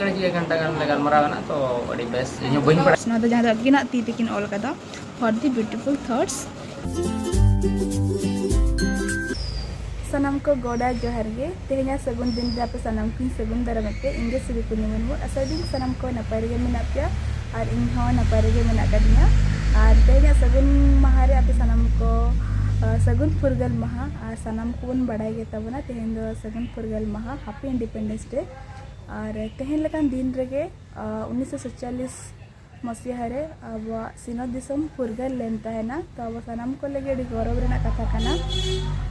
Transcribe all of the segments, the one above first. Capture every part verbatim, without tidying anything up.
ᱜᱷᱟᱱᱴᱟ ᱜᱟᱱ ᱞᱮ ᱜᱟᱞᱢᱟᱨᱟᱣ ᱮᱱᱟ, ᱛᱚ ᱟᱹᱰᱤ ᱵᱮᱥ, ᱤᱧ ᱦᱚᱸ ᱵᱟᱹᱧ ᱵᱟᱲᱟᱭ᱾ ᱱᱚᱣᱟ ᱫᱚ ᱡᱟᱦᱟᱸ ᱫᱚ ᱟᱹᱠᱤᱱᱟᱜ ᱛᱤ ᱛᱮᱠᱤᱱ ᱚᱞ ᱠᱟᱫᱟ, For the Beautiful Thoughts. ᱥᱟᱱᱟᱢ ᱠᱚ ᱜᱚᱰᱟ ᱡᱚᱦᱟᱨ ᱜᱮ᱾ ᱛᱮᱦᱮᱧᱟᱜ ᱥᱟᱹᱜᱩᱱ ᱫᱤᱱ ᱨᱮ ᱟᱯᱮ ᱥᱟᱱᱟᱢ ᱠᱚᱧ ᱥᱟᱹᱜᱩᱱ ᱫᱟᱨᱟᱢᱮᱫ ᱯᱮ᱾ ᱤᱧ ᱜᱮ ᱥᱤᱵᱤ ᱠᱩᱱᱤ ᱢᱩᱨᱢᱩ᱾ ᱟᱥᱟᱭᱮᱫᱟᱹᱧ ᱥᱟᱱᱟᱢ ᱠᱚ ᱱᱟᱯᱟᱭ ᱨᱮᱜᱮ ᱢᱮᱱᱟᱜ ᱯᱮᱭᱟ ᱟᱨ ᱤᱧ ᱦᱚᱸ ᱱᱟᱯᱟᱭ ᱨᱮᱜᱮ ᱢᱮᱱᱟᱜ ᱠᱟᱫᱤᱧᱟ᱾ ᱟᱨ ᱛᱮᱦᱮᱧᱟᱜ ᱥᱟᱹᱜᱩᱱ ᱢᱟᱦᱟ ᱨᱮ ᱟᱯᱮ ᱥᱟᱱᱟᱢ ᱠᱚ, ᱟ, ᱥᱟᱹᱜᱩᱱ ᱯᱷᱩᱨᱜᱟᱹᱞ ᱢᱟᱦᱟ᱾ ᱟᱨ ᱥᱟᱱᱟᱢ ᱠᱚᱵᱚᱱ ᱵᱟᱲᱟᱭ ᱜᱮ ᱛᱟᱵᱚᱱᱟ ᱛᱮᱦᱮᱧ ᱫᱚ ᱥᱟᱹᱜᱩᱱ ᱯᱷᱩᱨᱜᱟᱹᱞ ᱢᱟᱦᱟ, Happy Independence Day᱾ ᱟᱨ ᱛᱮᱦᱮᱧ ᱞᱮᱠᱟᱱ ᱫᱤᱱ ᱨᱮᱜᱮ, ᱟ, ᱩᱱᱤᱥᱥᱚ ᱥᱟᱛᱪᱚᱞᱞᱤᱥ ᱢᱟᱥᱤᱦᱟ ᱨᱮ ᱟᱵᱚᱣᱟᱜ ᱥᱤᱧᱚᱛ ᱫᱤᱥᱚᱢ ᱯᱷᱩᱨᱜᱟᱹᱞ ᱞᱮᱱ ᱛᱟᱦᱮᱱᱟ᱾ ᱛᱚ ᱟᱵᱚ ᱥᱟᱱᱟᱢ ᱠᱚ ᱞᱟᱹᱜᱤᱫ ᱟᱹᱰᱤ ᱜᱚᱨᱚᱵᱽ ᱨᱮᱱᱟᱜ ᱠᱟᱛᱷᱟ ᱠᱟᱱᱟ᱾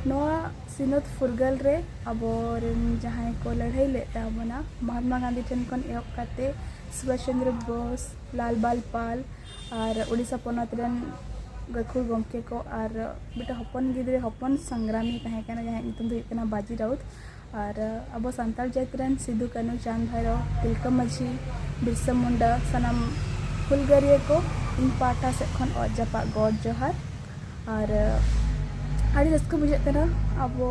ᱱᱚᱣᱟ ᱥᱤᱧᱚᱛ ᱯᱷᱩᱨᱜᱟᱹᱞ ᱨᱮ ᱟᱵᱚᱨᱮᱱ ᱡᱟᱦᱟᱸᱭ ᱠᱚ ᱞᱟᱹᱲᱦᱟᱹᱭ ᱞᱮᱫ ᱛᱟᱵᱚᱱᱟ, ᱢᱚᱦᱟᱛᱢᱟ ᱜᱟᱱᱫᱷᱤ ᱴᱷᱮᱱ ᱠᱷᱚᱱ ᱮᱦᱚᱵ ᱠᱟᱛᱮ ᱥᱩᱵᱷᱟᱥ ᱪᱚᱱᱫᱨᱚ ᱵᱳᱥ, ᱞᱟᱞ ᱵᱟᱞ ᱯᱟᱞ, ᱟᱨ ᱩᱲᱤᱥᱥᱟ ᱯᱚᱱᱚᱛ ᱨᱮᱱ ᱜᱟᱹᱠᱷᱩᱲ ᱜᱚᱢᱠᱮ ᱠᱚ, ᱟᱨ ᱢᱤᱫᱴᱮᱱ ᱦᱚᱯᱚᱱ ᱜᱤᱫᱽᱨᱟᱹ, ᱦᱚᱯᱚᱱ ᱥᱚᱝᱜᱨᱟᱢᱤ ᱛᱟᱦᱮᱸ ᱠᱟᱱᱟ, ᱡᱟᱦᱟᱸᱭᱟᱜ ᱧᱩᱛᱩᱢ ᱫᱚ ᱦᱩᱭᱩᱜ ᱠᱟᱱᱟ ᱵᱟᱡᱤ ᱨᱟᱣᱩᱛ᱾ ᱟᱨ ᱟᱵᱚ ᱥᱟᱱᱛᱟᱲ ᱡᱟᱹᱛ ᱨᱮᱱ ᱥᱤᱫᱩ, ᱠᱟᱹᱱᱩ, ᱪᱟᱸᱫᱽ, ᱵᱷᱟᱭᱨᱳ, ᱛᱤᱞᱠᱟᱹ ᱢᱟᱹᱡᱷᱤ, ᱵᱤᱨᱥᱟ ᱢᱩᱱᱰᱟ, ᱥᱟᱱᱟᱢ ᱦᱩᱞᱜᱟᱹᱨᱤᱭᱟᱹ ᱠᱚ ᱤᱧ ᱯᱟᱦᱴᱟ ᱥᱮᱫ ᱠᱷᱚᱱ ᱚᱛ ᱡᱟᱯᱟᱜ ᱜᱚᱰ ᱡᱚᱦᱟᱨ᱾ ᱟᱨ ᱟᱹᱰᱤ ᱨᱟᱹᱥᱠᱟᱹ ᱵᱩᱡᱷᱟᱹᱜ ᱠᱟᱱᱟ ᱟᱵᱚ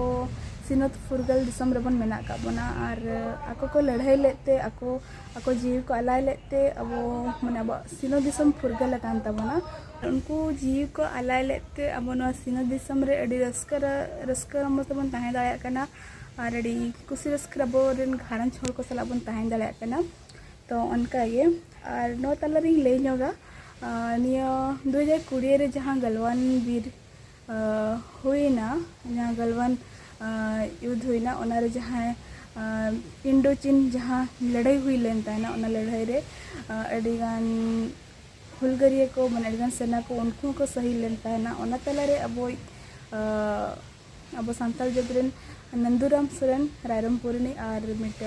ᱥᱤᱧᱚᱛ ᱯᱷᱩᱨᱜᱟᱹᱞ ᱫᱤᱥᱚᱢ ᱨᱮᱵᱚᱱ ᱢᱮᱱᱟᱜ ᱟᱠᱟᱫ ᱵᱚᱱᱟ᱾ ᱟᱨ ᱟᱠᱚ ᱠᱚ ᱞᱟᱹᱲᱦᱟᱹᱭ ᱞᱮᱫ ᱛᱮ, ᱟᱠᱚ, ᱟᱠᱚ ᱡᱤᱣᱤ ᱠᱚ ᱟᱞᱟᱭ ᱞᱮᱫ ᱛᱮ ᱟᱵᱚ, ᱢᱟᱱᱮ, ᱟᱵᱚᱣᱟᱜ ᱥᱤᱧᱚᱛ ᱫᱤᱥᱚᱢ ᱯᱷᱩᱨᱜᱟᱹᱞ ᱟᱠᱟᱱ ᱛᱟᱵᱚᱱᱟ᱾ ᱩᱱᱠᱩ ᱡᱤᱣᱤ ᱠᱚ ᱟᱞᱟᱭ ᱞᱮᱫ ᱛᱮ ᱟᱵᱚ ᱱᱚᱣᱟ ᱥᱤᱧᱚᱛ ᱫᱤᱥᱚᱢ ᱨᱮ ᱟᱹᱰᱤ ᱨᱟᱹᱥᱠᱟᱹ ᱨᱮ, ᱨᱟᱹᱥᱠᱟᱹ ᱨᱚᱢᱚᱡᱽ ᱛᱮᱵᱚᱱ ᱛᱟᱦᱮᱸ ᱫᱟᱲᱮᱭᱟᱜ ᱠᱟᱱᱟ ᱟᱨ ᱟᱹᱰᱤ ᱠᱩᱥᱤ ᱨᱟᱹᱥᱠᱟᱹ ᱨᱮ ᱟᱵᱚᱨᱮᱱ ᱜᱷᱟᱨᱚᱸᱡᱽ ᱦᱚᱲ ᱠᱚ ᱥᱟᱞᱟᱜ ᱵᱚᱱ ᱛᱟᱦᱮᱸ ᱫᱟᱲᱮᱭᱟᱜ ᱠᱟᱱᱟ᱾ ᱛᱚ ᱚᱱᱠᱟ ᱜᱮ, ᱟᱨ ᱱᱚᱣᱟ ᱛᱟᱞᱟ ᱨᱤᱧ ᱞᱟᱹᱭ ᱧᱚᱜᱟ, ᱟᱨ ᱱᱤᱭᱟᱹ ᱫᱩ ᱦᱟᱡᱟᱨ ᱠᱩᱲᱤ ᱨᱮ ᱡᱟᱦᱟᱸ ᱜᱟᱞᱣᱟᱱ ᱵᱤᱨ, ᱟᱨ, ᱦᱩᱭᱱᱟ, ᱡᱟᱦᱟᱸ ᱜᱟᱞᱣᱟᱱ, ᱟᱨ, ᱭᱩᱫᱽ ᱦᱩᱭᱱᱟ, ᱚᱱᱟᱨᱮ ᱡᱟᱦᱟᱸᱭ, ᱟᱨ, ᱤᱱᱰᱳ ᱪᱤᱱ ᱡᱟᱦᱟᱸ ᱞᱟᱹᱲᱦᱟᱹᱭ ᱦᱩᱭ ᱞᱮᱱ ᱛᱟᱦᱮᱱᱟ, ᱚᱱᱟ ᱞᱟᱹᱲᱦᱟᱹᱭ ᱨᱮ, ᱟᱨ, ᱟᱹᱰᱤᱜᱟᱱ ᱦᱩᱞᱜᱟᱹᱨᱤᱭᱟᱹ ᱠᱚ, ᱢᱟᱱᱮ, ᱟᱹᱰᱤᱜᱟᱱ ᱥᱮᱱᱟ ᱠᱚ, ᱩᱱᱠᱩ ᱦᱚᱸᱠᱚ ᱥᱟᱹᱦᱤᱫ ᱞᱮᱱ ᱛᱟᱦᱮᱱᱟ᱾ ᱚᱱᱟ ᱛᱟᱞᱟᱨᱮ ᱟᱵᱚᱭᱤᱡ, ᱟᱨ, ᱟᱵᱚ ᱥᱟᱱᱛᱟᱲ ᱡᱟᱹᱛ ᱨᱮᱱ ᱱᱟᱱᱫᱩᱨᱟᱢ ᱥᱚᱨᱮᱱ, ᱨᱟᱭᱨᱚᱝᱯᱩᱨ ᱨᱤᱱᱤᱡ, ᱟᱨ ᱢᱤᱫ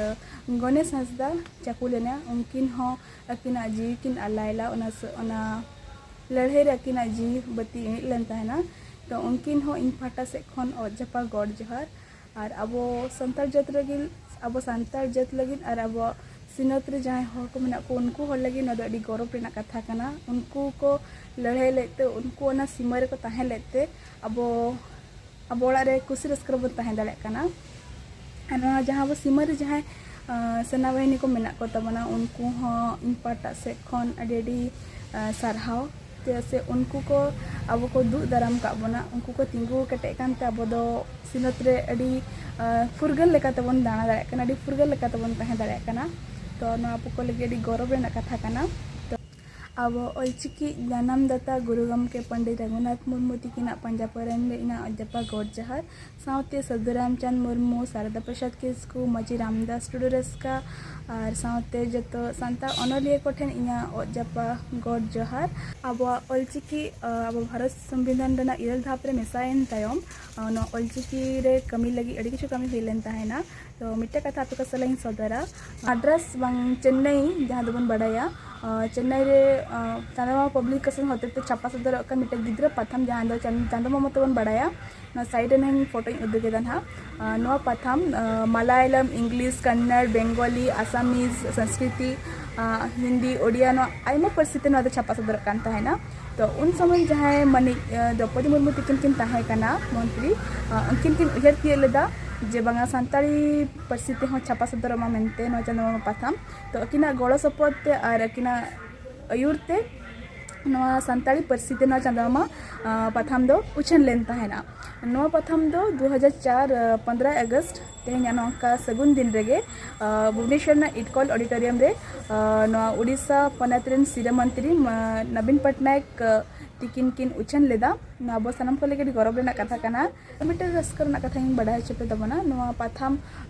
ᱜᱚᱱᱮᱥ ᱦᱟᱸᱥᱫᱟ, ᱪᱟᱠᱩᱞᱤᱭᱟᱱᱟ, ᱩᱱᱠᱤᱱ ᱦᱚᱸ ᱟᱹᱠᱤᱱᱟᱜ ᱡᱤᱣᱤ ᱠᱤᱱ ᱟᱞᱟᱭ ᱞᱟ, ᱚᱱᱟ ᱥ-, ᱚᱱᱟ ᱞᱟᱹᱲᱦᱟᱹᱭ ᱨᱮ ᱟᱹᱠᱤᱱᱟᱜ ᱡᱤᱣᱤ ᱵᱟᱹᱛᱤ ᱤᱬᱤᱡ ᱞᱮᱱ ᱛᱟᱦᱮᱱᱟ᱾ ᱛᱚ ᱩᱱᱠᱤᱱ ᱦᱚᱸ ᱤᱧ ᱯᱟᱦᱴᱟ ᱥᱮᱫ ᱠᱷᱚᱱ ᱚᱛ ᱡᱟᱯᱟᱜ ᱜᱚᱰ ᱡᱚᱦᱟᱨ᱾ ᱟᱨ ᱟᱵᱚ ᱥᱟᱱᱛᱟᱲ ᱡᱟᱹᱛ ᱞᱟᱹᱜᱤᱫ, ᱟᱵᱚ ᱥᱟᱱᱛᱟᱲ ᱡᱟᱹᱛ ᱞᱟᱹᱜᱤᱫ ᱟᱨ ᱟᱵᱚᱣᱟᱜ ᱥᱤᱧᱚᱛ ᱨᱮ ᱡᱟᱦᱟᱸᱭ ᱦᱚᱲ ᱠᱚ ᱢᱮᱱᱟᱜ ᱠᱚ, ᱩᱱᱠᱩ ᱦᱚᱲ ᱞᱟᱹᱜᱤᱫ ᱱᱚᱣᱟ ᱫᱚ ᱟᱹᱰᱤ ᱜᱚᱨᱚᱵᱽ ᱨᱮᱱᱟᱜ ᱠᱟᱛᱷᱟ ᱠᱟᱱᱟ᱾ ᱩᱱᱠᱩ ᱠᱚ ᱞᱟᱹᱲᱦᱟᱹᱭ ᱞᱮᱫ ᱛᱮ, ᱩᱱᱠᱩ ᱚᱱᱟ ᱥᱤᱢᱟᱹ ᱨᱮᱠᱚ ᱛᱟᱦᱮᱸ ᱞᱮᱫ ᱛᱮ ᱟᱵᱚ, ᱟᱵᱚ ᱚᱲᱟᱜ ᱨᱮ ᱠᱩᱥᱤ ᱨᱟᱹᱥᱠᱟᱹ ᱨᱮᱵᱚᱱ ᱛᱟᱦᱮᱸ ᱫᱟᱲᱮᱭᱟᱜ ᱠᱟᱱᱟ᱾ ᱟᱨ ᱱᱚᱣᱟ ᱡᱟᱦᱟᱸ ᱟᱵᱚ ᱥᱤᱢᱟᱹ ᱨᱮ ᱡᱟᱦᱟᱸᱭ, ᱥᱮᱱᱟᱵᱟᱦᱤᱱᱤ ᱠᱚ ᱢᱮᱱᱟᱜ ᱠᱚ ᱛᱟᱵᱚᱱᱟ, ᱩᱱᱠᱩ ᱦᱚᱸ ᱤᱧ ᱯᱟᱦᱴᱟ ᱥᱮᱫ ᱠᱷᱚᱱ ᱟᱹᱰᱤ ᱟᱹᱰᱤ ᱥᱟᱨᱦᱟᱣ᱾ ᱪᱮᱫᱟᱜ ᱥᱮ ᱩᱱᱠᱩ ᱠᱚ ᱟᱵᱚ ᱠᱚ ᱫᱩᱜ ᱫᱟᱨᱟᱢ ᱠᱟᱜ ᱵᱚᱱᱟ, ᱩᱱᱠᱩ ᱠᱚ ᱛᱤᱸᱜᱩ ᱠᱮᱴᱮᱡ ᱠᱟᱱᱛᱮ ᱟᱵᱚ ᱫᱚ ᱥᱤᱧᱚᱛ ᱨᱮ ᱟᱹᱰᱤ ᱯᱷᱩᱨᱜᱟᱹᱞ ᱞᱮᱠᱟ ᱛᱮᱵᱚᱱ ᱫᱟᱬᱟ ᱫᱟᱲᱮᱭᱟᱜ ᱠᱟᱱᱟ, ᱟᱹᱰᱤ ᱯᱷᱩᱨᱜᱟᱹᱞ ᱞᱮᱠᱟ ᱛᱮᱵᱚᱱ ᱛᱟᱦᱮᱸ ᱫᱟᱲᱮᱭᱟᱜ ᱠᱟᱱᱟ᱾ ᱛᱚ ᱱᱚᱣᱟ ᱟᱵᱚ ᱠᱚ ᱞᱟᱹᱜᱤᱫ ᱟᱹᱰᱤ ᱜᱚᱨᱚᱵᱽ ᱨᱮᱱᱟᱜ ᱠᱟᱛᱷᱟ ᱠᱟᱱᱟ᱾ ᱛᱚ ᱟᱵᱚ ᱚᱞᱪᱤᱠᱤ ᱡᱟᱱᱟᱢ ᱫᱟᱛᱟ ᱜᱩᱨᱩ ᱜᱚᱢᱠᱮ ᱯᱚᱱᱰᱤᱛ ᱨᱚᱜᱷᱩᱱᱟᱛᱷ ᱢᱩᱨᱢᱩ ᱛᱤᱠᱤᱱᱟᱜ ᱯᱟᱸᱡᱟ ᱯᱚᱨᱮᱱ ᱨᱮ ᱤᱧᱟᱹᱜ ᱚᱛ ᱡᱟᱯᱟᱜ ᱜᱚᱰ ᱡᱚᱦᱟᱨ᱾ ᱥᱟᱶᱛᱮ ᱥᱟᱹᱫᱷᱩ ᱨᱟᱢᱪᱟᱸᱫᱽ ᱢᱩᱨᱢᱩ, ᱥᱟᱨᱚᱫᱟ ᱯᱨᱚᱥᱟᱫᱽ ᱠᱤᱥᱠᱩ, ᱢᱟᱹᱡᱷᱤ ᱨᱟᱢᱫᱟᱥ ᱴᱩᱰᱩ ᱨᱟᱹᱥᱠᱟᱹ ᱟᱨ ᱥᱟᱶᱛᱮ ᱡᱚᱛᱚ ᱥᱟᱱᱛᱟᱲ ᱚᱱᱚᱞᱤᱭᱟᱹ ᱠᱚᱴᱷᱮᱱ ᱤᱧᱟᱹᱜ ᱚᱛ ᱡᱟᱯᱟᱜ ᱜᱚᱰ ᱡᱚᱦᱟᱨ᱾ ᱟᱵᱚᱣᱟᱜ ᱚᱞᱪᱤᱠᱤ ᱟᱵᱚ ᱵᱷᱟᱨᱚᱛ ᱥᱚᱝᱵᱤᱫᱷᱟᱱ ᱨᱮᱱᱟᱜ ᱤᱨᱟᱹᱞ ᱫᱷᱟᱯ ᱨᱮ ᱢᱮᱥᱟᱭᱮᱱ ᱛᱟᱭᱚᱢ ᱱᱚᱣᱟ ᱚᱞᱪᱤᱠᱤ ᱨᱮ ᱠᱟᱹᱢᱤ ᱞᱟᱹᱜᱤᱫ ᱟᱹᱰᱤ ᱠᱤᱪᱷᱩ ᱠᱟᱹᱢᱤ ᱦᱩᱭ ᱞᱮᱱ ᱛᱟᱦᱮᱱᱟ᱾ ᱛᱚ ᱢᱤᱫᱴᱮᱱ ᱠᱟᱛᱷᱟ ᱟᱯᱮ ᱠᱚ ᱥᱟᱞᱟᱜ ᱤᱧ ᱥᱚᱫᱚᱨᱟ᱾ ᱢᱟᱫᱽᱨᱟᱥ ᱵᱟᱝ ᱪᱮᱱᱱᱟᱭ ᱡᱟᱦᱟᱸ ᱫᱚᱵᱚᱱ ᱵᱟᱲᱟᱭᱟ, ᱪᱮᱱᱱᱟᱭ ᱨᱮ ᱪᱟᱸᱫᱳ ᱢᱟᱢᱟ ᱯᱟᱵᱽᱞᱤᱠᱮᱥᱚᱱ ᱦᱚᱛᱮᱛᱮ ᱪᱷᱟᱯᱟ ᱥᱚᱫᱚᱨᱚᱜ ᱠᱟᱱ ᱢᱤᱫᱴᱮᱱ ᱜᱤᱫᱽᱨᱟᱹ ᱯᱟᱛᱷᱟᱢ ᱡᱟᱦᱟᱸ ᱫᱚ ᱪᱟᱸᱫᱳ ᱢᱟᱢᱟ ᱛᱮᱵᱚᱱ ᱵᱟᱲᱟᱭᱟ᱾ ᱱᱚᱣᱟ ᱥᱟᱭᱤᱰ ᱨᱮ ᱱᱟᱦᱟᱜ ᱯᱷᱳᱴᱳᱧ ᱩᱫᱩᱜ ᱮᱫᱟ ᱱᱟᱦᱟᱜ᱾ ᱱᱚᱣᱟ ᱯᱟᱛᱷᱟᱢ ᱢᱟᱞᱟᱭᱟᱞᱟᱢ, ᱤᱝᱞᱤᱥ, ᱠᱟᱱᱱᱟᱲ, ᱵᱮᱝᱜᱚᱞᱤ, ᱟᱥᱟᱢᱤᱡᱽ, ᱥᱚᱝᱥᱠᱨᱤᱛᱤ, ᱦᱤᱱᱫᱤ, ᱳᱰᱤᱭᱟ, ᱱᱚᱣᱟ ᱟᱭᱢᱟ ᱯᱟᱹᱨᱥᱤ ᱛᱮ ᱱᱚᱣᱟ ᱫᱚ ᱪᱷᱟᱯᱟ ᱥᱚᱫᱚᱨᱚᱜ ᱠᱟᱱ ᱛᱟᱦᱮᱱᱟ᱾ ᱛᱚ ᱩᱱ ᱥᱚᱢᱚᱭ ᱡᱟᱦᱟᱸᱭ ᱢᱟᱹᱱᱤᱡ ᱫᱨᱚᱯᱚᱫᱤ ᱢᱩᱨᱢᱩ ᱛᱤᱠᱤᱱ ᱠᱤᱱ ᱛᱟᱦᱮᱸ ᱠᱟᱱᱟ ᱢᱚᱱᱛᱨᱤ, ᱩᱱᱠᱤᱱ ᱠᱤᱱ ᱩᱭᱦᱟᱹᱨ ᱛᱤᱭᱳᱜ ᱞᱮᱫᱟ ᱡᱮ ᱵᱟᱝᱟ ᱥᱟᱱᱛᱟᱲᱤ ᱯᱟᱹᱨᱥᱤ ᱛᱮᱦᱚᱸ ᱪᱷᱟᱯᱟ ᱥᱚᱫᱚᱨᱚᱜ ᱢᱟ ᱢᱮᱱᱛᱮ ᱱᱚᱣᱟ ᱪᱟᱸᱫᱳ ᱢᱟᱢᱟ ᱯᱟᱛᱷᱟᱢ᱾ ᱛᱚ ᱟᱹᱠᱤᱱᱟᱜ ᱜᱚᱲᱚ ᱥᱚᱯᱚᱦᱚᱫ ᱛᱮ ᱟᱨ ᱟᱹᱠᱤᱱᱟᱜ ᱟᱹᱭᱩᱨ ᱛᱮ ᱱᱚᱣᱟ ᱥᱟᱱᱛᱟᱲᱤ ᱯᱟᱹᱨᱥᱤ ᱛᱮ ᱱᱚᱣᱟ ᱪᱟᱸᱫᱳ ᱢᱟᱢᱟ ᱯᱟᱛᱷᱟᱢ ᱫᱚ ᱩᱪᱷᱟᱹᱱ ᱞᱮᱱ ᱛᱟᱦᱮᱱᱟ᱾ ᱱᱚᱣᱟ ᱯᱟᱛᱷᱟᱢ ᱫᱚ ᱫᱩ ᱦᱟᱡᱟᱨ ᱪᱟᱨ ᱯᱚᱱᱫᱽᱨᱚᱭ ᱟᱜᱚᱥᱴ ᱛᱮᱦᱮᱧᱟᱜ ᱱᱚᱝᱠᱟ ᱥᱟᱹᱜᱩᱱ ᱫᱤᱱ ᱨᱮᱜᱮ ᱵᱷᱩᱵᱽᱱᱮᱥᱚᱨ ᱨᱮᱱᱟᱜ ᱤᱴᱠᱚᱞ ᱚᱰᱤᱴᱳᱨᱤᱭᱟᱢ ᱨᱮ ᱱᱚᱣᱟ ᱩᱰᱤᱥᱟ ᱯᱚᱱᱚᱛ ᱨᱮᱱ ᱥᱤᱨᱟᱹ ᱢᱚᱱᱛᱨᱤ ᱱᱚᱵᱤᱱ ᱯᱚᱴᱱᱟᱭᱮᱠ ᱛᱤᱠᱤᱱ ᱠᱤᱱ ᱩᱪᱷᱟᱹᱱ ᱞᱮᱫᱟ᱾ ᱱᱚᱣᱟ ᱟᱵᱚ ᱥᱟᱱᱟᱢ ᱠᱚ ᱞᱟᱹᱜᱤᱫ ᱟᱹᱰᱤ ᱜᱚᱨᱚᱵᱽ ᱨᱮᱱᱟᱜ ᱠᱟᱛᱷᱟ ᱠᱟᱱᱟ᱾ ᱢᱤᱫᱴᱮᱱ ᱨᱟᱹᱥᱠᱟᱹ ᱨᱮᱱᱟᱜ ᱠᱟᱛᱷᱟᱧ ᱵᱟᱰᱟᱭ ᱦᱚᱪᱚ ᱯᱮ ᱛᱟᱵᱚᱱᱟ᱾ ᱱᱚᱣᱟ ᱯᱟᱛᱷᱟᱢ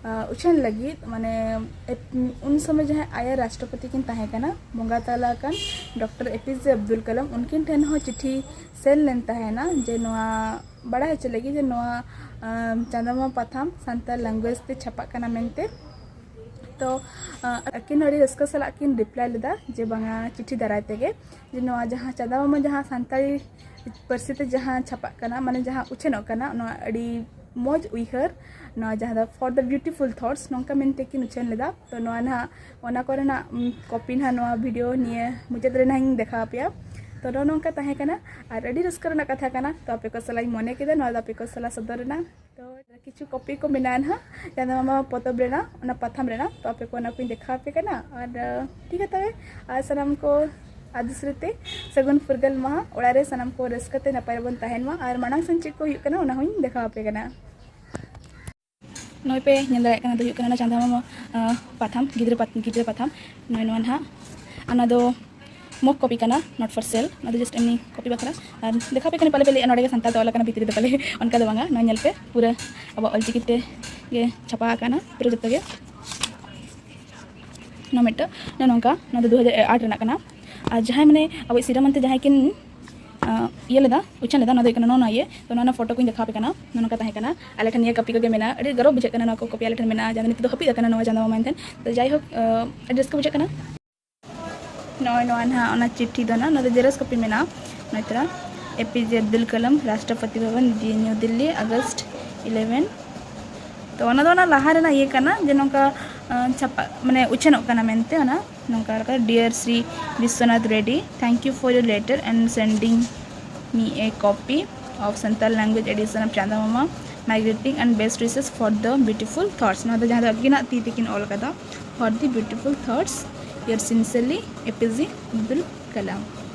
ᱩᱪᱷᱟᱹᱱ ᱞᱟᱹᱜᱤᱫ ᱢᱟᱱᱮ ᱩᱱ ᱥᱚᱢᱚᱭ ᱡᱟᱦᱟᱸᱭ ᱟᱭᱟᱨ ᱨᱟᱥᱴᱨᱚᱯᱚᱛᱤ ᱠᱤᱱ ᱛᱟᱦᱮᱸ ᱠᱟᱱᱟ, ᱵᱚᱸᱜᱟ ᱛᱟᱞᱟ ᱟᱠᱟᱱ ᱰᱚᱠᱴᱚᱨ ᱮ ᱯᱤ ᱡᱮ ᱟᱵᱫᱩᱞ ᱠᱟᱞᱟᱢ, ᱩᱱᱠᱤᱱ ᱴᱷᱮᱱ ᱦᱚᱸ ᱪᱤᱴᱷᱤ ᱥᱮᱱ ᱞᱮᱱ ᱛᱟᱦᱮᱱᱟ ᱡᱮ ᱱᱚᱣᱟ ᱵᱟᱲᱟᱭ ᱦᱚᱪᱚ ᱞᱟᱹᱜᱤᱫ ᱡᱮ ᱱᱚᱣᱟ ᱪᱟᱸᱫᱳ ᱢᱟᱢᱟ ᱯᱟᱛᱷᱟᱢ ᱥᱟᱱᱛᱟᱲ ᱞᱮᱝᱜᱩᱭᱮᱡᱽ ᱛᱮ ᱪᱷᱟᱯᱟᱜ ᱠᱟᱱᱟ ᱢᱮᱱᱛᱮ᱾ ᱛᱚ ᱟᱹᱠᱤᱱ ᱟᱹᱰᱤ ᱨᱟᱹᱥᱠᱟᱹ ᱥᱟᱞᱟᱜ ᱠᱤᱱ ᱨᱤᱯᱞᱟᱭ ᱞᱮᱫᱟ ᱡᱮ ᱵᱟᱝᱟ ᱪᱤᱴᱷᱤ ᱫᱟᱨᱟᱭ ᱛᱮᱜᱮ ᱡᱮ ᱱᱚᱣᱟ ᱡᱟᱦᱟᱸ ᱪᱟᱸᱫᱳ ᱢᱟᱢᱟ ᱡᱟᱦᱟᱸ ᱥᱟᱱᱛᱟᱲᱤ ᱯᱟᱹᱨᱥᱤ ᱛᱮ ᱡᱟᱦᱟᱸ ᱪᱷᱟᱯᱟᱜ ᱠᱟᱱᱟ, ᱢᱟᱱᱮ ᱡᱟᱦᱟᱸ ᱩᱪᱷᱟᱹᱱᱚᱜ ᱠᱟᱱᱟ, ᱱᱚᱣᱟ ᱟᱹᱰᱤ ᱢᱚᱡᱽ ᱩᱭᱦᱟᱹᱨ, ᱱᱚᱣᱟ ᱡᱟᱦᱟᱸ ᱫᱚ For the Beautiful Thoughts ᱱᱚᱝᱠᱟ ᱢᱮᱱᱛᱮ ᱠᱤᱱ ᱩᱪᱷᱟᱹᱱ ᱞᱮᱫᱟ᱾ ᱛᱚ ᱱᱚᱣᱟ ᱱᱟᱦᱟᱜ ᱚᱱᱟ ᱠᱚᱨᱮᱱᱟᱜ ᱠᱚᱯᱤ ᱱᱟᱦᱟᱜ ᱱᱚᱣᱟ ᱵᱷᱤᱰᱤᱭᱳ ᱱᱤᱭᱟᱹ ᱢᱩᱪᱟᱹᱫ ᱨᱮ ᱱᱟᱦᱟᱜ ᱤᱧ ᱫᱮᱠᱷᱟᱣ ᱟᱯᱮᱭᱟ᱾ ᱛᱚ ᱱᱚᱜᱼᱚ ᱱᱚᱝᱠᱟ ᱛᱟᱦᱮᱸ ᱠᱟᱱᱟ ᱟᱨ ᱟᱹᱰᱤ ᱨᱟᱹᱥᱠᱟᱹ ᱨᱮᱱᱟᱜ ᱠᱟᱛᱷᱟ ᱠᱟᱱᱟ᱾ ᱛᱚ ᱟᱯᱮ ᱠᱚ ᱥᱟᱞᱟᱜ ᱤᱧ ᱢᱚᱱᱮ ᱠᱮᱫᱟ ᱱᱚᱣᱟ ᱫᱚ ᱟᱯᱮ ᱠᱚ ᱥᱟᱞᱟᱜ ᱥᱚᱫᱚᱨ ᱨᱮᱱᱟᱜ᱾ ᱛᱚ ᱠᱤᱪᱷᱩ ᱠᱚᱯᱤ ᱠᱚ ᱢᱮᱱᱟᱜᱼᱟ ᱱᱟᱦᱟᱜ ᱪᱟᱸᱫᱟ ᱢᱟᱢᱟ ᱯᱚᱛᱚᱵ ᱨᱮᱱᱟᱜ, ᱚᱱᱟ ᱯᱟᱛᱷᱟᱢ ᱨᱮᱱᱟᱜ᱾ ᱛᱚ ᱟᱯᱮ ᱠᱚ ᱚᱱᱟ ᱠᱚᱧ ᱫᱮᱠᱷᱟᱣ ᱟᱯᱮ ᱠᱟᱱᱟ᱾ ᱟᱨ ᱴᱷᱤᱠ ᱜᱮᱭᱟ ᱛᱚᱵᱮ, ᱟᱨ ᱥᱟᱱᱟᱢ ᱠᱚ ᱟᱹᱫᱤᱥᱨᱤ ᱛᱮ ᱥᱟᱹᱜᱩᱱ ᱯᱷᱩᱨᱜᱟᱹᱞ ᱢᱟᱦᱟ᱾ ᱚᱲᱟᱜ ᱨᱮ ᱥᱟᱱᱟᱢ ᱠᱚ ᱨᱟᱹᱥᱠᱟᱹ ᱛᱮ ᱱᱟᱯᱟᱭ ᱨᱮᱵᱚᱱ ᱛᱟᱦᱮᱱ ᱢᱟ᱾ ᱟᱨ ᱢᱟᱲᱟᱝ ᱥᱮᱱ ᱪᱮᱫ ᱠᱚ ᱦᱩᱭᱩᱜ ᱠᱟᱱᱟ, ᱚᱱᱟ ᱦᱚᱸᱧ ᱫᱮᱠᱷᱟᱣ ᱟᱯᱮ ᱠᱟᱱᱟ᱾ ᱱᱚᱜᱼᱚᱭ ᱯᱮ ᱧᱮᱞ ᱫᱟᱲᱮᱭᱟᱜ ᱠᱟᱱᱟ, ᱫᱚ ᱦᱩᱭᱩᱜ ᱠᱟᱱᱟ ᱚᱱᱟ ᱪᱟᱸᱫᱟ ᱢᱟᱢᱟ ᱯᱟᱛᱷᱟᱢ, ᱜᱤᱫᱽᱨᱟᱹ ᱯᱟᱛ- ᱜᱤᱫᱽᱨᱟᱹ ᱯᱟᱛᱷᱟᱢ᱾ ᱱᱚᱜᱼᱚᱭ ᱱᱚᱣᱟ ᱱᱟᱦᱟᱜ, ᱚᱱᱟ ᱫᱚ mock copy ᱠᱟᱱᱟ, not for sale᱾ ᱚᱱᱟ ᱫᱚ just ᱮᱢᱱᱤ ᱠᱚᱯᱤ ᱵᱟᱠᱷᱨᱟ᱾ ᱟᱨ ᱫᱮᱠᱷᱟᱣ ᱯᱮ ᱠᱟᱱᱟ, ᱯᱟᱞᱮ ᱯᱮ ᱞᱟᱹᱭᱟ ᱱᱚᱰᱮ ᱜᱮ ᱥᱟᱱᱛᱟᱲ ᱛᱮ ᱚᱞ ᱟᱠᱟᱱᱟ, ᱵᱷᱤᱛᱨᱤ ᱨᱮᱫᱚ ᱯᱟᱞᱮ ᱚᱱᱠᱟ ᱫᱚ ᱵᱟᱝᱟ᱾ ᱱᱚᱣᱟ ᱧᱮᱞ ᱯᱮ, ᱯᱩᱨᱟᱹ ᱟᱵᱚᱣᱟᱜ ᱚᱞᱪᱤᱠᱤ ᱛᱮ ᱜᱮ ᱪᱷᱟᱯᱟ ᱟᱠᱟᱱᱟ ᱯᱩᱨᱟᱹ ᱡᱚᱛᱚ ᱜᱮ᱾ ᱱᱚᱣᱟ ᱢᱤᱫᱴᱟᱝ ᱱᱚᱜᱼᱚ ᱱᱚᱝᱠᱟ, ᱱᱚᱣᱟ ᱫᱚ ᱫᱩ ᱦᱟᱡᱟᱨ ᱟᱴ ᱨᱮᱱᱟᱜ ᱠᱟᱱᱟ᱾ ᱟᱨ ᱡᱟᱦᱟᱸᱭ ᱢᱟᱱᱮ ᱟᱵᱚᱭᱤᱡ ᱥᱤᱨᱟᱹ ᱢᱚᱱᱛᱨᱤ ᱡᱟᱦᱟᱸᱭ ᱠᱤᱱ ᱤᱭᱟᱹ ᱞᱮᱫᱟ, ᱩᱪᱷᱟᱹᱱ ᱞᱮᱫᱟ, ᱱᱚᱣᱟ ᱫᱚ ᱦᱩᱭᱩᱜ ᱠᱟᱱᱟ ᱱᱚᱣᱟ ᱤᱭᱟᱹ᱾ ᱛᱚ ᱱᱚᱣᱟ ᱯᱷᱳᱴᱳ ᱠᱚᱧ ᱫᱮᱠᱷᱟᱣ ᱟᱯᱮ ᱠᱟᱱᱟ᱾ ᱱᱚᱜᱼᱚ ᱱᱚᱝᱠᱟ ᱛᱟᱦᱮᱸ ᱠᱟᱱᱟ᱾ ᱟᱞᱮ ᱴᱷᱮᱱ ᱱᱤᱭᱟᱹ ᱠᱚᱯᱤ ᱠᱚᱜᱮ ᱢᱮᱱᱟᱜᱼᱟ᱾ ᱟᱹᱰᱤ ᱜᱚᱨᱚᱵᱽ ᱵᱩᱡᱷᱟᱹᱜ ᱠᱟᱱᱟ, ᱱᱚᱣᱟ ᱠᱚ ᱠᱚᱯᱤ ᱟᱞᱮ ᱴᱷᱮᱱ ᱢᱮᱱᱟᱜᱼᱟ, ᱡᱟᱦᱟᱸ ᱱᱤᱛᱚᱜ ᱫᱚ ᱦᱟᱹᱯᱤᱫ ᱟᱠᱟᱱᱟ ᱱᱚᱣᱟ ᱪᱟᱸᱫᱟ ᱢᱟᱢᱟ ᱮᱱᱛᱮ᱾ ᱛᱚ ᱡᱟᱭᱦᱳᱠ, ᱟᱹᱰᱤ ᱨᱟᱹᱥᱠᱟᱹ ᱵᱩᱡᱷᱟᱹᱜ ᱠᱟᱱᱟ᱾ ᱱᱚᱜᱼᱚᱭ ᱱᱚᱣᱟ ᱱᱟᱦᱟᱜ ᱚᱱᱟ ᱪᱤᱴᱷᱤ ᱫᱚ ᱱᱟᱦᱟᱜ, ᱱᱚᱣᱟ ᱫᱚ ᱡᱮᱨᱚᱠᱥ ᱠᱚᱯᱤ ᱢᱮᱱᱟᱜᱼᱟ᱾ ᱱᱚᱜᱼᱚᱭ ᱛᱚᱨᱟ, ᱮ ᱯᱤ ᱡᱮ ᱟᱵᱫᱩᱞ ᱠᱟᱞᱟᱢ, ᱨᱟᱥᱴᱨᱚᱯᱚᱛᱤ ᱵᱷᱚᱵᱚᱱ, ᱫᱤ ᱱᱤᱭᱩ ᱫᱤᱞᱞᱤ, ᱟᱜᱚᱥᱴ ᱤᱞᱮᱵᱷᱮᱱ᱾ ᱛᱚ ᱚᱱᱟ ᱫᱚ ᱚᱱᱟ ᱞᱟᱦᱟ ᱨᱮᱱᱟᱜ ᱤᱭᱟᱹ ᱠᱟᱱᱟ, ᱡᱮ ᱱᱚᱝᱠᱟ ᱪᱷᱟᱯᱟ, ᱢᱟᱱᱮ ᱩᱪᱷᱟᱹᱱᱚᱜ ᱠᱟᱱᱟ ᱢᱮᱱᱛᱮ᱾ ᱚᱱᱟ ᱱᱚᱝᱠᱟ ᱞᱮᱠᱟ, Dear Sri Vishwanath Reddy, thank you for your letter and sending me a copy of Santal language edition of Chanda Mama. My greeting and best wishes for the beautiful thoughts. ᱱᱚᱣᱟ ᱫᱚ ᱡᱟᱦᱟᱸ ᱫᱚ ᱟᱹᱠᱤᱱᱟᱜ ᱛᱤ ᱛᱮᱠᱤᱱ ᱚᱞ ᱠᱟᱫᱟ, for the beautiful thoughts, your sincerely, A P J Abdul Kalam.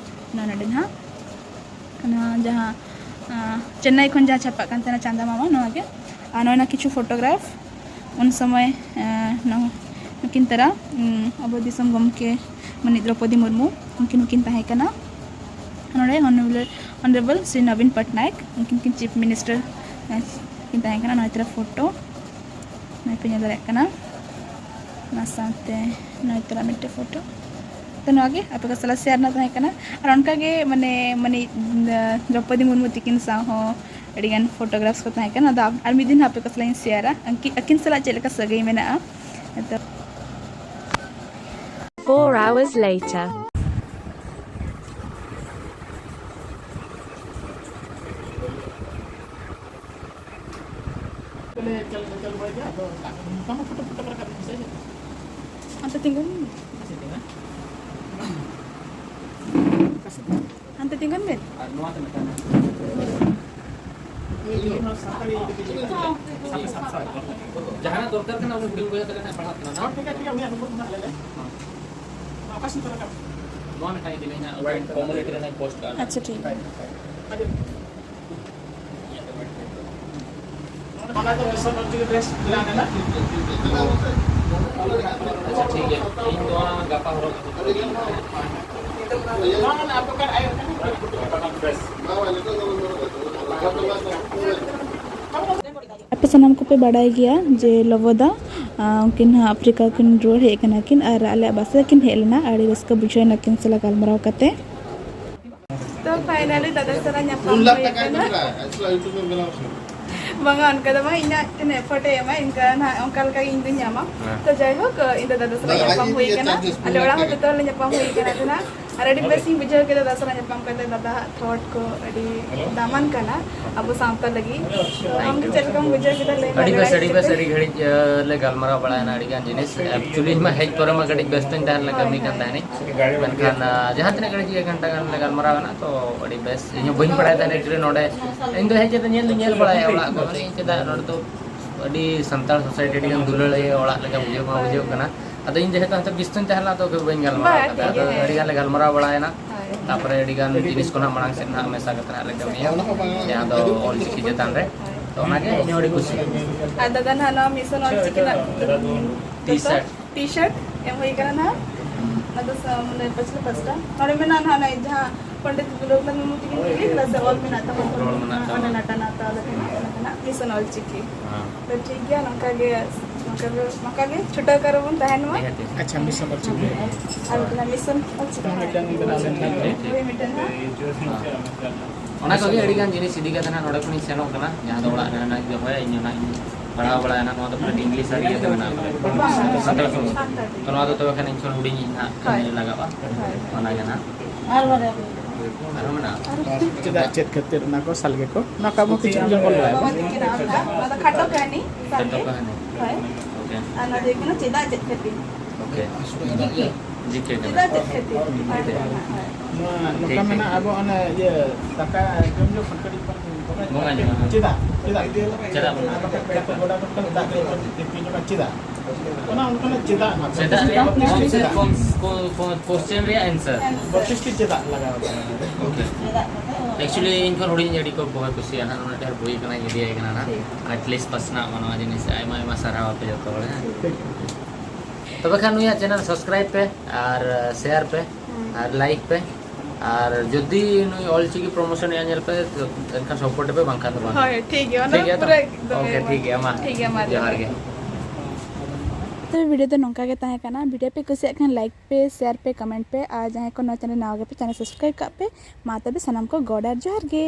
ᱱᱚᱣᱟ ᱱᱚᱰᱮ ᱱᱟᱦᱟᱜ ᱚᱱᱟ ᱡᱟᱦᱟᱸ, ᱟᱸ, ᱪᱮᱱᱱᱟᱭ ᱠᱷᱚᱱ ᱡᱟᱦᱟᱸ ᱪᱷᱟᱯᱟᱜ ᱠᱟᱱ ᱛᱟᱦᱮᱱᱟ ᱪᱟᱸᱫᱟ ᱢᱟᱢᱟ, ᱱᱚᱣᱟ ᱜᱮ᱾ ᱟᱨ ᱱᱚᱜᱼᱚᱭ ᱱᱟ ᱠᱤᱪᱷᱩ ᱯᱷᱳᱴᱳᱜᱨᱟᱯᱷ ᱩᱱ ᱥᱚᱢᱚᱭ, ᱟᱸ, ᱱᱚ-, ᱱᱩᱠᱤᱱ ᱛᱟᱨᱟ, ᱩᱸ, ᱟᱵᱚ ᱫᱤᱥᱚᱢ ᱜᱚᱢᱠᱮ ᱢᱟᱹᱱᱤᱡ ᱫᱨᱚᱯᱚᱫᱤ ᱢᱩᱨᱢᱩ, ᱩᱱᱠᱤᱱ ᱦᱚᱸᱠᱤᱱ ᱛᱟᱦᱮᱸ ᱠᱟᱱᱟ᱾ ᱱᱚᱰᱮ ᱚᱱᱟᱨᱮᱵᱚᱞ, ᱚᱱᱟᱨᱮᱵᱚᱞ ᱥᱨᱤ ᱱᱚᱵᱤᱱ ᱯᱚᱴᱱᱟᱭᱮᱠ, ᱩᱱᱠᱤᱱ ᱠᱤᱱ ᱪᱤᱯ ᱢᱤᱱᱤᱥᱴᱟᱨ, ᱟᱸ, ᱠᱤᱱ ᱛᱟᱦᱮᱸ ᱠᱟᱱᱟ᱾ ᱱᱚᱜᱼᱚᱭ ᱛᱟᱨᱟ ᱯᱷᱳᱴᱳ, ᱱᱚᱜᱼᱚᱭ ᱯᱮ ᱧᱮᱞ ᱫᱟᱲᱮᱭᱟᱜ ᱠᱟᱱᱟ᱾ ᱚᱱᱟ ᱥᱟᱶᱛᱮ ᱱᱚᱜᱼᱚᱭ ᱛᱟᱨᱟ ᱢᱤᱫᱴᱮᱡ ᱯᱷᱳᱴᱳ᱾ ᱛᱚ ᱱᱚᱣᱟ ᱜᱮ ᱟᱯᱮ ᱠᱚ ᱥᱟᱞᱟᱜ ᱥᱮᱭᱟᱨ ᱨᱮᱱᱟᱜ ᱛᱟᱦᱮᱸ ᱠᱟᱱᱟ᱾ ᱟᱨ ᱚᱱᱠᱟ ᱜᱮ ᱢᱟᱱᱮ, ᱢᱟᱱᱮ, ᱫᱨᱚᱯᱚᱫᱤ ᱢᱩᱨᱢᱩ ᱛᱤᱠᱤᱱ ᱥᱟᱶ ᱦᱚᱸ ᱟᱹᱰᱤᱜᱟᱱ ᱯᱷᱳᱴᱳᱜᱨᱟᱯᱷᱥ ᱠᱚ ᱛᱟᱦᱮᱸ ᱠᱟᱱᱟ᱾ ᱟᱫᱚ ᱟᱨ ᱢᱤᱫ ᱫᱤᱱ ᱦᱟᱸᱜ ᱟᱯᱮ ᱠᱚ ᱥᱟᱞᱟᱜ ᱤᱧ ᱥᱮᱭᱟᱨᱟ, ᱟᱹᱠᱤ-, ᱟᱹᱠᱤᱱ ᱥᱟᱞᱟᱜ ᱪᱮᱫ ᱞᱮᱠᱟ ᱥᱟᱹᱜᱟᱹᱭ ᱢᱮᱱᱟᱜᱼᱟ᱾ ᱛᱚ Four hours later. ᱦᱟᱱᱛᱮ ᱛᱤᱸᱜᱩᱱ ᱢᱮ᱾ ᱦᱟᱱᱛᱮ ᱛᱤᱸᱜᱩᱱ ᱵᱮᱱ᱾ ᱟᱨ ᱱᱚᱣᱟ ᱛᱮ ᱢᱤᱫᱴᱟᱝ ᱡᱟᱦᱟᱱᱟᱜ ᱫᱚᱨᱠᱟᱨ ᱠᱟᱱᱟ, ᱩᱱᱤ ᱦᱩᱰᱤᱧ ᱵᱚᱭᱦᱟ ᱛᱟᱞᱮ ᱱᱟᱜ ᱯᱟᱲᱦᱟᱜ ᱠᱟᱱᱟ ᱱᱟᱜ᱾ ᱦᱚᱸ, ᱴᱷᱤᱠ ᱜᱮᱭᱟ, ᱴᱷᱤᱠ ᱜᱮᱭᱟ, ᱩᱱᱤᱭᱟᱜ ᱱᱚᱢᱵᱚᱨ ᱫᱚ ᱱᱟᱜ ᱞᱟᱹᱭ ᱞᱮ᱾ ᱚᱠᱟ ᱥᱮᱫ ᱫᱚᱨᱠᱟᱨ? ᱱᱚᱣᱟ ᱢᱤᱫᱴᱟᱝ ᱤᱫᱤ ᱞᱮ ᱱᱟᱜ, ᱠᱚᱢᱩᱱᱤᱴᱤ ᱨᱮ ᱱᱟᱜ ᱯᱳᱥᱴ ᱠᱟᱜᱼᱟ᱾ ᱟᱪᱪᱷᱟ, ᱴᱷᱤᱠ ᱜᱮᱭᱟ᱾ ᱚᱱᱟ ᱫᱚ ᱢᱤᱥᱚᱱ ᱚᱞᱪᱤᱠᱤ ᱯᱨᱮᱥ ᱵᱮᱱᱟᱣ ᱞᱮᱱᱟ᱾ ᱟᱪᱪᱷᱟ, ᱴᱷᱤᱠ ᱜᱮᱭᱟ, ᱤᱧ ᱱᱚᱣᱟ ᱜᱟᱯᱟ ᱦᱚᱨᱚᱜ ᱠᱟᱛᱮ ᱱᱚᱣᱟ ᱢᱟᱱᱮ ᱟᱯᱮ ᱠᱟᱨ ᱟᱭ ᱠᱟᱱᱟ᱾ ᱟᱯᱮ ᱥᱟᱱᱟᱢ ᱠᱚᱯᱮ ᱵᱟᱰᱟᱭ ᱜᱮᱭᱟ ᱡᱮ ᱞᱚᱵᱚᱫᱟ, ᱟᱸ, ᱩᱱᱠᱤᱱ ᱦᱚᱸ ᱟᱯᱷᱨᱤᱠᱟ ᱠᱤᱱ ᱨᱩᱣᱟᱹᱲ ᱦᱮᱡ ᱠᱟᱱᱟ ᱠᱤᱱ ᱟᱨ ᱟᱞᱮᱭᱟᱜ ᱵᱟᱥ ᱨᱮᱠᱤᱱ ᱦᱮᱡ ᱞᱮᱱᱟ᱾ ᱟᱹᱰᱤ ᱨᱟᱹᱥᱠᱟᱹ ᱵᱩᱡᱷᱟᱹᱣ ᱮᱱᱟ ᱠᱤᱱ ᱥᱟᱞᱟᱜ ᱜᱟᱞᱢᱟᱨᱟᱣ ᱠᱟᱛᱮ᱾ ᱛᱚ, finally ᱫᱟᱫᱟ ᱥᱟᱞᱟᱜ ᱧᱟᱯᱟᱢ ᱦᱩᱭ ᱠᱟᱱᱟ᱾ ᱵᱟᱝᱟ, ᱚᱱᱠᱟ ᱫᱚ ᱵᱟᱝ, ᱤᱧᱟᱹᱜ ᱛᱤᱱᱟᱹᱜ effort ᱮ ᱮᱢᱟ, ᱤᱱᱠᱟ ᱱᱟᱦᱟᱜ, ᱚᱱᱠᱟ ᱞᱮᱠᱟ ᱜᱮ ᱤᱧ ᱫᱩᱧ ᱧᱟᱢᱟ᱾ ᱦᱮᱸ᱾ ᱛᱚ, ᱡᱟᱭᱦᱳᱠ, ᱤᱧ ᱫᱚ ᱫᱟᱫᱟ ᱥᱟᱞᱟᱜ ᱧᱟᱯᱟᱢ ᱦᱩᱭ ᱠᱟᱱᱟ᱾ ᱟᱞᱮ ᱚᱲᱟᱜ ᱦᱚᱲ ᱡᱚᱛᱚ ᱦᱚᱲ ᱞᱮ ᱧᱟᱯᱟᱢ ᱦᱩᱭ ᱠᱟᱱᱟ ᱛᱟᱦᱮᱱᱟ᱾ ᱟᱨ ᱟᱹᱰᱤ ᱵᱮᱥ ᱤᱧ ᱵᱩᱡᱷᱟᱹᱣ ᱠᱮᱫᱟ ᱫᱟᱫᱟ ᱥᱟᱞᱟᱜ ᱧᱟᱯᱟᱢ ᱠᱟᱛᱮ᱾ ᱫᱟᱫᱟ ᱦᱟᱜ thought ᱠᱚ ᱟᱹᱰᱤ ᱫᱟᱢᱟᱱ ᱠᱟᱱᱟ ᱟᱵᱚ ᱥᱟᱶᱛᱟ ᱞᱟᱹᱜᱤᱫ᱾ ᱛᱚ, ᱟᱢ ᱫᱚ ᱪᱮᱫ ᱞᱮᱠᱟᱢ ᱵᱩᱡᱷᱟᱹᱣ ᱠᱮᱫᱟ? ᱞᱟᱹᱭ ᱢᱮ᱾ ᱟᱹᱰᱤ ᱵᱮᱥ, ᱟᱹᱰᱤ ᱵᱮᱥ, ᱟᱹᱰᱤ ᱜᱷᱟᱹᱲᱤᱡ, ᱟᱹ, ᱞᱮ ᱜᱟᱞᱢᱟᱨᱟᱣ ᱵᱟᱲᱟᱭᱮᱱᱟ ᱟᱹᱰᱤ ᱜᱟᱱ ᱡᱤᱱᱤᱥ᱾ Actually, ᱤᱧ ᱢᱟ ᱦᱮᱡ ᱯᱚᱨᱮ ᱢᱟ ᱠᱟᱹᱴᱤᱡ ᱵᱮᱥᱛᱚᱧ ᱛᱟᱦᱮᱸ ᱞᱮᱱᱟ, ᱦᱳᱭ, ᱠᱟᱹᱢᱤ ᱠᱟᱱ ᱦᱳᱭ᱾ ᱛᱟᱦᱮᱱᱤᱧ᱾ ᱢᱮᱱᱠᱷᱟᱱ, ᱟᱸ, ᱡᱟᱦᱟᱸ ᱛᱤᱱᱟᱹᱜ ᱜᱷᱟᱹᱲᱤᱡ ᱜᱮ ᱜᱷᱟᱱᱴᱟ ᱜᱟᱱ ᱞᱮ ᱜᱟᱞᱢᱟᱨᱟᱣ ᱮᱱᱟ, ᱛᱚ ᱟᱹᱰᱤ ᱵᱮᱥ᱾ ᱤᱧ ᱦᱚᱸ ᱵᱟᱹᱧ ᱵᱟᱲᱟᱭ ᱛᱟᱦᱮᱸᱫ actually ᱱᱚᱰᱮ᱾ ᱤᱧ ᱫᱚ ᱦᱮᱡ ᱠᱟᱛᱮ ᱧᱮᱞ ᱫᱚᱧ ᱧᱮᱞ ᱵᱟᱲᱟᱭᱟ ᱚᱲᱟᱜ ᱠᱚ, ᱢᱟᱱᱮ ᱪᱮᱫᱟᱜ ᱱᱚᱰᱮ ᱫᱚ ᱟᱹᱰᱤ ᱥᱟᱱᱛᱟᱲ society, ᱟᱹᱰᱤ ᱜᱟᱱ ᱫᱩᱞᱟᱹᱲᱤᱭᱟᱹ ᱚᱲᱟᱜ ᱞᱮᱠᱟ ᱵᱩᱡᱷᱟᱹᱣ ᱢᱟ ᱦᱳᱭ, ᱵᱩᱡᱷᱟᱹᱜ ᱦᱳᱭ᱾ ᱠᱟᱱᱟ᱾ ᱟᱫᱚ ᱤᱧ ᱡᱮᱦᱮᱛᱩ ᱦᱟᱱᱛᱮ ᱵᱤᱥᱛᱚᱧ ᱛᱟᱦᱮᱸ ᱞᱮᱱᱟ, ᱛᱚ ᱵᱟᱹᱧ ᱜᱟᱞᱢᱟᱨᱟᱣ ᱵᱟᱝ, ᱠᱟᱫᱟ᱾ ᱴᱷᱤᱠ ᱟᱫᱚ ᱜᱮᱭᱟ᱾ ᱟᱹᱰᱤ ᱜᱟᱱ ᱞᱮ ᱜᱟᱞᱢᱟᱨᱟᱣ ᱵᱟᱲᱟᱭᱮᱱᱟ᱾ ᱦᱳᱭ᱾ ᱛᱟᱯᱚᱨᱮ ᱟᱹᱰᱤ ᱜᱟᱱ ᱡᱤᱱᱤᱥ ᱠᱚ ᱱᱟᱜ ᱢᱟᱲᱟᱝ ᱥᱮᱫ ᱱᱟᱜ ᱢᱮᱥᱟ ᱠᱟᱛᱮ ᱱᱟᱜ ᱞᱮ ᱠᱟᱹᱢᱤᱭᱟ, ᱡᱟᱦᱟᱸ ᱫᱚ ᱚᱞᱪᱤᱠᱤ ᱪᱮᱛᱟᱱ ᱨᱮ᱾ ᱦᱳᱭ᱾ ᱛᱚ ᱚᱱᱟᱜᱮ ᱤᱧ ᱦᱚᱸ ᱟᱹᱰᱤ ᱠᱩᱥᱤ᱾ ᱟᱨ ᱫᱟᱫᱟ ᱱᱟᱦᱟᱜ ᱱᱚᱣᱟ ᱢᱤᱥᱚᱱ ᱚᱞᱪᱤᱠᱤ ᱨᱮᱱᱟᱜ ᱴᱤ ᱥᱟᱨᱴ᱾ ᱴᱤ ᱥᱟᱨᱴ ᱮᱢ ᱦᱩᱭ ᱠᱟᱱᱟ ᱱᱟᱦᱟᱜ᱾ ᱚᱱᱟ ᱫᱚ ᱥᱟ-, ᱢᱟᱱᱮ ᱯᱟᱪᱷᱞᱮ ᱯᱟᱥᱴᱟ᱾ ᱱᱚᱰᱮ ᱢᱮᱱᱟᱜᱼᱟ ᱱᱟᱦᱟᱜ ᱚᱱᱟ ᱡᱟᱦᱟᱸ ᱯᱚᱱᱰᱤᱛ ᱨᱚᱜᱷᱩᱱᱟᱛᱷ ᱢᱩᱨᱢᱩ ᱛᱟᱹᱠᱤᱱ ᱠᱩᱞᱤ ᱠᱮᱫᱟ ᱥᱮ ᱚᱞ ᱢᱮᱱᱟᱜ ᱛᱟᱢᱟ? ᱚᱞ ᱢᱮᱱᱟᱜ ᱛᱟᱢᱟ᱾ ᱚᱸᱰᱮ ᱱᱟᱜ ᱴᱟᱱᱟ ᱛᱟᱣ ᱞᱮᱠᱷᱟᱱ ᱚᱱᱟ ᱠᱟᱱᱟ ᱢᱤᱥᱚᱱ ᱚᱞᱪᱤᱠᱤ᱾ ᱦᱮᱸ᱾ ᱛᱚ ᱴᱷᱤᱠ ᱜᱮᱭᱟ, ᱱᱚᱝᱠᱟ ᱜᱮ, ᱱᱚᱝᱠᱟ ᱜᱮ, ᱱᱚᱝᱠᱟ ᱜᱮ ᱪᱷᱩᱴᱟᱹᱣ ᱠᱟᱨᱮ ᱵᱚᱱ ᱛᱟᱦᱮᱱ ᱢᱟ᱾ ᱱᱤᱦᱟᱹᱛ᱾ ᱟᱪᱪᱷᱟ, ᱢᱤᱥᱚᱱ ᱚᱞᱪᱤᱠᱤ᱾ ᱟᱨ ᱢᱤᱫᱴᱟᱝ ᱢᱤᱥᱚᱱ ᱚᱞᱪᱤᱠᱤ᱾ ᱢᱤᱫᱴᱟᱝ ᱵᱮᱱᱟᱣ ᱞᱮᱱᱠᱷᱟᱱ ᱜᱮ᱾ ᱦᱳᱭ, ᱢᱤᱫᱴᱟᱝ ᱦᱟᱸᱜ᱾ ᱚᱱᱟ ᱠᱚᱜᱮ ᱟᱹᱰᱤ ᱜᱟᱱ ᱡᱤᱱᱤᱥ ᱤᱫᱤ ᱠᱟᱛᱮ ᱱᱟᱜ ᱱᱚᱰᱮ ᱠᱷᱚᱱᱤᱧ ᱥᱮᱱᱚᱜ ᱠᱟᱱᱟ, ᱡᱟᱦᱟᱸ ᱫᱚ ᱚᱲᱟᱜ ᱨᱮ ᱦᱟᱸᱜ ᱤᱧ ᱫᱚᱦᱚᱭᱟ, ᱤᱧ ᱦᱚᱸ ᱱᱟᱜ ᱤᱧ ᱯᱟᱲᱦᱟᱣ ᱵᱟᱲᱟᱭᱟ ᱱᱟᱜ, ᱱᱚᱣᱟ ᱫᱚ ᱯᱩᱨᱟᱹ English ᱟᱨ ᱤᱭᱟᱹ ᱛᱮ ᱢᱮᱱᱟᱜ ᱟᱠᱟᱫᱟ᱾ ᱥᱟᱱᱛᱟᱲ ᱥᱟᱱᱛᱟᱲ ᱛᱮ᱾ ᱛᱚ ᱱᱚᱣᱟ ᱫᱚ ᱛᱚᱵᱮ ᱠᱷᱟᱱ ᱤᱧ ᱠᱷᱚᱱ ᱦᱩᱰᱤᱧᱤᱡ ᱱᱟᱜ ᱦᱳᱭ᱾ ᱠᱟᱹᱢᱤ ᱨᱮ ᱞᱟᱜᱟᱜᱼᱟ᱾ ᱦᱳᱭ᱾ ᱚᱱᱟ ᱜᱮ ᱱᱟᱜ᱾ ᱟᱨ ᱵᱟᱨᱭᱟ ᱫᱚ? ᱟᱨᱦᱚᱸ ᱢᱮᱱᱟᱜᱼᱟ? ᱪᱮᱫᱟᱜ, ᱪᱮᱫ ᱠᱷᱟᱹᱛᱤᱨ ᱚᱱᱟ ᱠᱚ ᱥᱟᱞᱜᱮ ᱠᱚ? ᱱᱚᱣᱟ ᱠᱚ ᱟᱵᱚ ᱠᱤᱪᱷᱩ ᱡᱚᱝᱜᱚᱞ ᱵᱟᱲᱟᱭᱟ ᱵᱚᱱ᱾ ᱵᱟᱵᱟ ᱛᱤᱠᱤᱱᱟᱜ ᱚᱱᱟ, ᱱᱚᱣᱟ ᱫᱚ ᱠᱷᱟᱴᱚ ᱠᱟᱹᱦᱱᱤ, ᱥᱟᱞᱜᱮ᱾ ᱠᱷᱟᱴᱚ ᱠᱟᱹᱦᱱᱤ᱾ ᱦᱳᱭ᱾ ᱳᱠᱮ᱾ ᱟᱨ ᱱᱚᱣᱟ ᱫᱚ ᱦᱩᱭᱩᱜ ᱠᱟᱱᱟ ᱪᱮᱫᱟᱜ ᱪᱮᱫ ᱠᱷᱟᱹᱛᱤᱨ᱾ ᱳᱠᱮ᱾ ᱡᱤᱠᱮ ᱠᱟᱱᱟ᱾ ᱪᱮᱫᱟᱜ ᱪᱮᱫ ᱠᱷᱟᱹᱛᱤᱨ? ᱦᱳᱭ, ᱦᱳᱭ᱾ ᱱᱚᱣᱟ ᱱᱚᱝᱠᱟ ᱴᱷᱤᱠ, ᱴᱷᱤᱠ᱾ ᱢᱮᱱᱟᱜᱼᱟ, ᱟᱵᱚ ᱚᱱᱮ ᱤᱭᱟᱹ ᱫᱟᱠᱟ ᱡᱚᱢ ᱡᱚᱠᱷᱚᱱ ᱠᱟᱹᱴᱤᱡ ᱵᱚᱱ ᱵᱚᱸᱜᱟ ᱧᱚᱜᱼᱟ᱾ ᱪᱮᱫᱟᱜ? ᱪᱮᱫᱟᱜ? ᱪᱮᱫᱟᱜ ᱵᱚᱱ ᱟᱨ ᱵᱟᱠᱷᱟᱱ ᱯᱮᱲᱟ ᱠᱚ ᱜᱚᱰᱟ ᱠᱚ ᱫᱟᱜ ᱠᱟᱹᱴᱤᱡ ᱵᱚᱱ ᱛᱤᱯᱤᱧ ᱧᱚᱜᱟ, ᱪᱮᱫᱟᱜ? ᱚᱱᱟ ᱚᱱᱠᱟᱱᱟᱜ ᱪᱮᱫᱟᱜ ᱱᱟᱜ ᱥᱮᱛᱟᱜ ᱵᱚᱛᱤᱥ ᱨᱮᱭᱟᱜ ᱵᱚᱛᱤᱥ ᱴᱤ ᱪᱮᱫᱟᱜ? ᱠᱚᱥᱪᱮᱱ ᱨᱮᱭᱟᱜ ᱮᱱᱥᱟᱨ᱾ ᱵᱚᱛᱤᱥ ᱴᱤ ᱪᱮᱫᱟᱜ ᱞᱟᱜᱟᱣ ᱠᱟᱱᱟ? ᱳᱠᱮ᱾ ᱮᱠᱪᱩᱭᱮᱞᱤ ᱤᱧ ᱠᱷᱚᱱ ᱦᱩᱰᱤᱧ ᱟᱹᱰᱤ ᱠᱚ ᱵᱚᱦᱚᱭ ᱠᱩᱥᱤᱭᱟᱜᱼᱟ ᱱᱟᱦᱟᱜ, ᱚᱱᱟ ᱰᱷᱮᱨ ᱵᱳᱭ ᱠᱟᱱᱟ, ᱤᱫᱤᱭᱟᱭ ᱠᱟᱱᱟ ᱱᱟᱦᱟᱜ᱾ ᱮᱴᱞᱤᱥᱴ ᱯᱟᱥᱱᱟᱜ ᱢᱟ ᱱᱚᱣᱟ ᱡᱤᱱᱤᱥ᱾ ᱟᱭᱢᱟ ᱟᱭᱢᱟ ᱥᱟᱨᱦᱟᱣ ᱟᱯᱮ ᱡᱚᱛᱚ ᱦᱚᱲ, ᱦᱮᱸ᱾ ᱛᱚᱵᱮ ᱠᱷᱟᱱ ᱱᱩᱭᱟᱜ ᱪᱮᱱᱮᱞ ᱥᱟᱵᱥᱠᱨᱟᱭᱤᱵ ᱯᱮ ᱟᱨ ᱥᱮᱭᱟᱨ ᱯᱮ ᱟᱨ ᱞᱟᱭᱤᱠ ᱯᱮ, ᱟᱨ ᱡᱩᱫᱤ ᱱᱩᱭ ᱚᱞ ᱪᱤᱠᱤ ᱯᱨᱚᱢᱳᱥᱚᱱ ᱮᱫᱼᱟ ᱧᱮᱞ ᱯᱮ, ᱮᱱᱠᱷᱟᱱ ᱥᱟᱯᱳᱨᱴ ᱯᱮ, ᱵᱟᱝᱠᱷᱟᱱ ᱫᱚ ᱵᱟᱝ᱾ ᱦᱳᱭ, ᱴᱷᱤᱠ ᱜᱮᱭᱟ, ᱚᱱᱟ ᱴᱷᱤᱠ ᱜᱮᱭᱟ ᱛᱚ? ᱯᱩᱨᱟᱹ ᱮᱠᱫᱚᱢ ᱳᱠᱮ, ᱮᱠᱫᱚᱢ᱾ ᱴᱷᱤᱠ ᱜᱮᱭᱟ, ᱢᱟ᱾ ᱴᱷᱤᱠ ᱜᱮᱭᱟ, ᱢᱟ, ᱡᱚᱦᱟᱨ ᱜᱮ᱾ ᱛᱚᱵᱮ ᱵᱷᱤᱰᱤᱭᱳ ᱫᱚ ᱱᱚᱝᱠᱟ ᱜᱮ ᱛᱟᱦᱮᱸ ᱠᱟᱱᱟ᱾ ᱵᱷᱤᱰᱤᱭᱳ ᱯᱮ ᱠᱩᱥᱤᱭᱟᱜ ᱠᱷᱟᱱ ᱞᱟᱭᱤᱠ ᱯᱮ, ᱥᱮᱭᱟᱨ ᱯᱮ, ᱠᱚᱢᱮᱱᱴ ᱯᱮ, ᱟᱨ ᱡᱟᱦᱟᱸᱭ ᱠᱚ ᱱᱚᱣᱟ ᱪᱮᱱᱮᱞ ᱱᱟᱣᱟ ᱜᱮᱯᱮ ᱪᱮᱱᱮᱞ ᱥᱟᱵᱥᱠᱨᱟᱭᱤᱵ ᱠᱟᱜ ᱯᱮ᱾ ᱢᱟ ᱛᱚᱵᱮ ᱥᱟᱱᱟᱢ ᱠᱚ ᱜᱚᱰ ᱟᱨ ᱡᱚᱦᱟᱨ ᱜᱮ᱾